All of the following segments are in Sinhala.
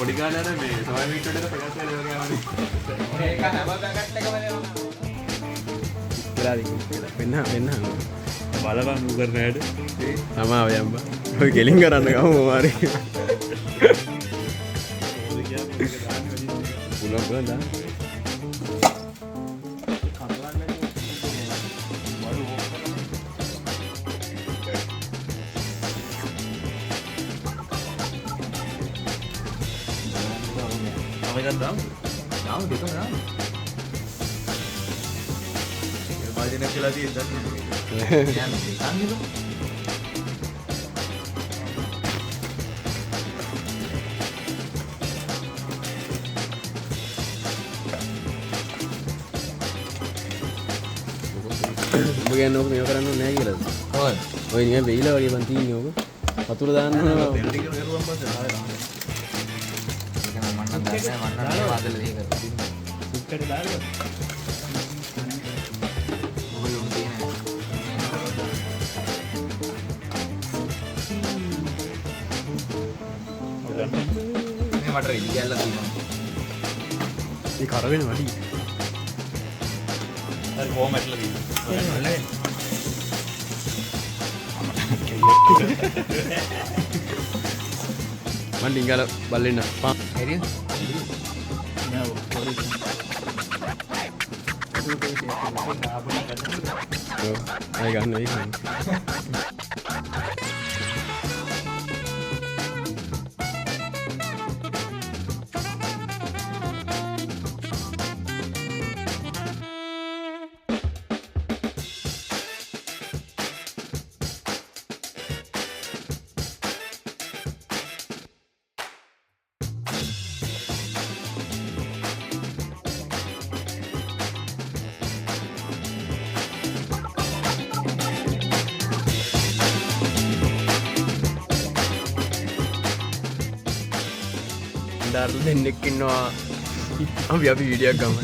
පොඩි කාලේ අර මේ සොයා මීට් වලට පැකට් එක වගේ ආවනේ. ඒක හැම පැකට් එකම දෙනවා. කියලා දෙන්න කියලා. වෙන්න වෙන්න. බලපන් ඌ කරන වැඩ. සමාව යම්බා. ඔය කෙලින් කරන්න ගමු මොමාරි. පුළුවන් පුළුවන් දාන්න. තව එකක් දාමු. දාමු දෙකම දාමු. ඒ භාජනයක් කියලා තියෙන දන්නේ. නෑ මේ දෙකක් නෙමෙයි. උඹ කියන්නේ ඕක මේව කරන්න ඕනේ නෑ කියලාද? ඔව්. ඔය නිකන් වෙයිලා වගේ බං තියෙන්නේ ඕක. වතුර දාන්න ඕන. තෙල් ටික කරුවන් පස්සේ ආයෙ දාන්න. ඒක නම් මන් නම් දන්නේ නෑ මන් නම් මේ වාදල දෙක කරලා තින්නේ. සුප් එකට දාලා. ඔබ ලුණු තියෙන. මේ මට රෙදි කැල්ලක් තියෙනවා. මේ කර වෙන වැඩි. හරි කොහොම ඇట్లా තියෙන්නේ. මං ඩිංගාල බල්ලෙන්න. පා. හරිද? නෑ පොඩි. ඔව්. ආයෙ ගන්න වෙයි. වණ්ඩාරල දෙන්නෙක් ඉන්නවා. අපි අපි වීඩියෝ එකක් ගමු.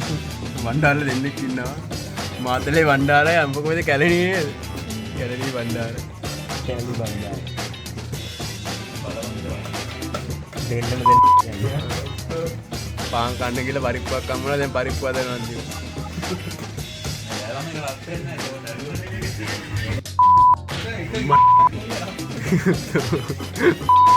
වණ්ඩාරල දෙන්නෙක් ඉන්නවා. මාතලේ වණ්ඩාරයි අම්බ කොහෙද කැලණියේ නේද? කැලණි වණ්ඩාර. කැලණි බණ්ඩාර. දෙන්නම දෙන්න. පාන් කන්න කියලා පරිප්පුවක් හම්බුණා. දැන් පරිප්පුව හදනවා අන්තිමට. නෑ ඒක රත් වෙන්නේ නෑ. ඒක